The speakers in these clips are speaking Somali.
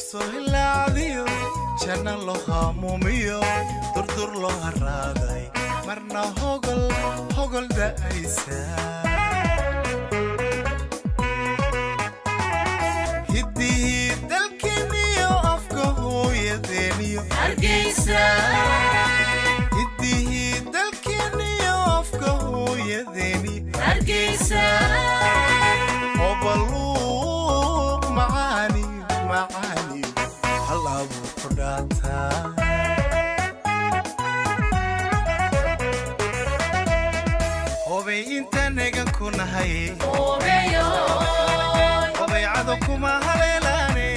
Ifsoo hilaacdiyo janna loo hamuumiyo, durdur loo haraaday, marna hogol hogol da'aysa. Hiddihii dalkeeniyo afka hooyadeeniyo, hiddihii dalkeeniyo afka hooyadeeniyo, obaluuq macaaniyo macaaniyo hal abuur ku dhaataa. Hobay intaan egan ku nahay, hobay cado kuma haleelaane,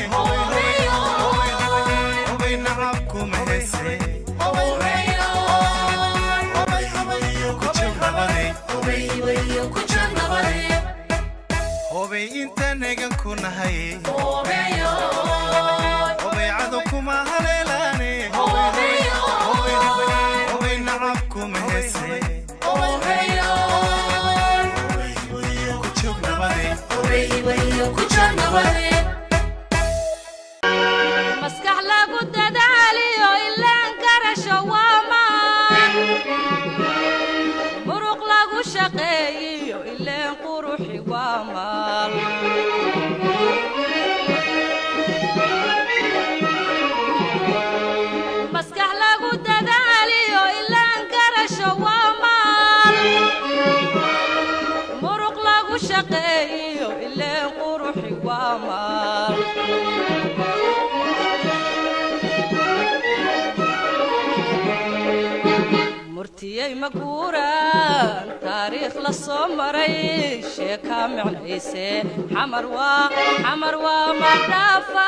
hobay nacab kuma heese, hobay ku joog nabaday. Hobay intaan egan ku nahay, hobay cado kuma haleelaane, hobay nacab kuma heese, ku joog nabaday. Maskax lagu dadaaliyo ilaan karasho waa maan, muruq lagu shaqeeyiyo ileen quruxi waa maal. Maskax lagu dadaaliyo ilaan karasho waa maal, muruq lagu shaqeeyiyo ileen quruxi waa maal. Murtiyey ma guuraan taariikh la soo maray, sheekaa micnayse Xamar waa, Xamar waa ma dhaafaan,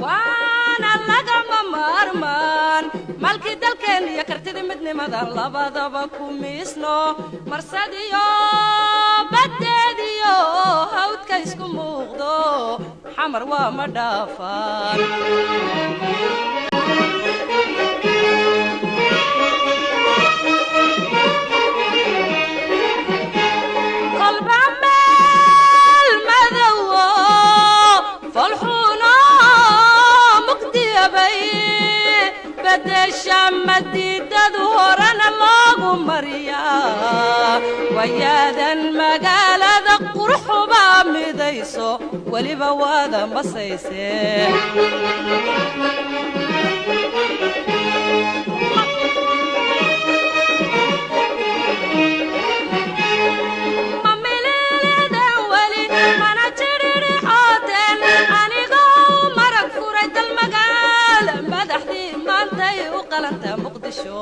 waana lagama maarmaan. Malkii dalkeen iyo kartidii midnimadan labadaba ku miisno, marsadiyo baddeediyo hawdka isku muuqdo, Xamar waa ma dhaafaan. Kolba meel madowo folxuno mugdiyabay bedesha madiidadu, horena loogu mariyaa wayaadan magaalada quruxuba midayso, weliba waada masayse. Ma miliilidan weli mana jiririxooteen, anigoo marag furay dalmagaal madaxdii maantay u qalanta Muqdisho.